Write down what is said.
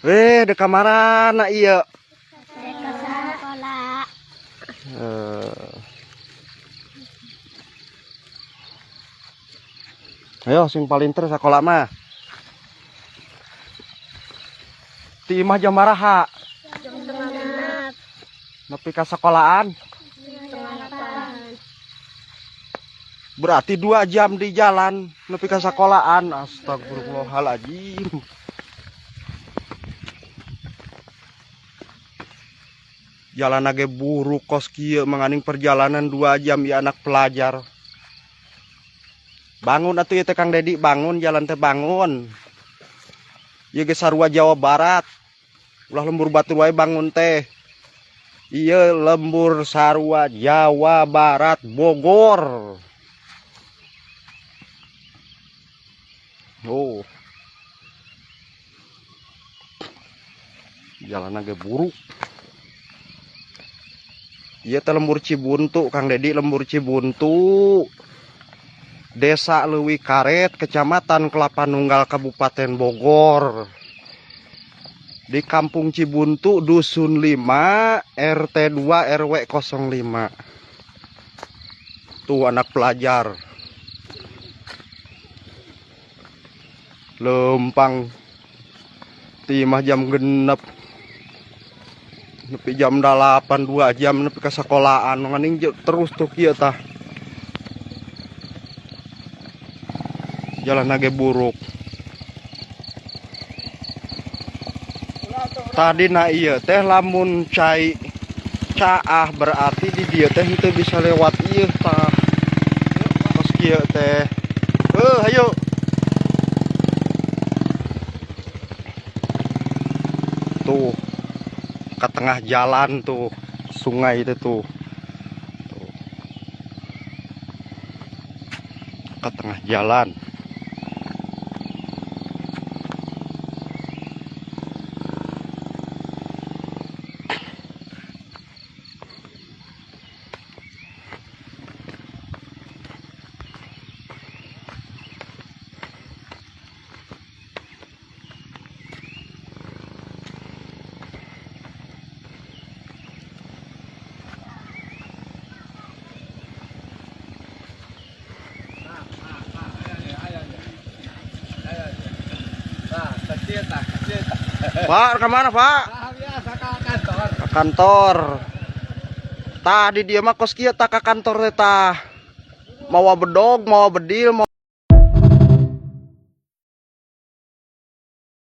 Weh, dek kamarana ieu? Dek ka sekolah. Ayo sing palinter sekolah mah. Ti imah jam maraha? Jam 5.30. Nepi ka sekolahan? 7.30. Berarti 2 jam di jalan nepi ka sekolahan. Astagfirullahaladzim. Jalan age buruk kos kieu menganing perjalanan 2 jam ya anak pelajar. Bangun atuh ieu teh Kang Dedi, bangun jalan teh bangun. Ieu ge sarua Jawa Barat. Ulah lembur batur wae bangun teh. Ieu lembur sarua Jawa Barat Bogor. Oh. Jalan ge buruk. Ieu teh lembur Cibuntu, Kang Dedi, lembur Cibuntu. Desa Leuwi Karet, Kecamatan Kelapa Nunggal, Kabupaten Bogor. Di Kampung Cibuntu, Dusun 5, RT 2, RW 05. Tuh anak pelajar. Lempang timah jam 6. Nepi jam 8, 2 jam nepi ke sekolahan. Nganing terus tuh kieu tah. Jalan age buruk. Tadi na ieu teh lamun cai caah berarti di dieu teh henteu bisa lewat ieu tah. Kos kieu teh. Hayu. Tuh ke tengah jalan tuh sungai itu tuh. Tuh. Ke tengah jalan. Pak, kemana Pak? Biasa ke kantor. Ke kantor. Tadi dia mah kos kieu tah ka kantor teh tah. Mawa bedog, mawa bedil, mawa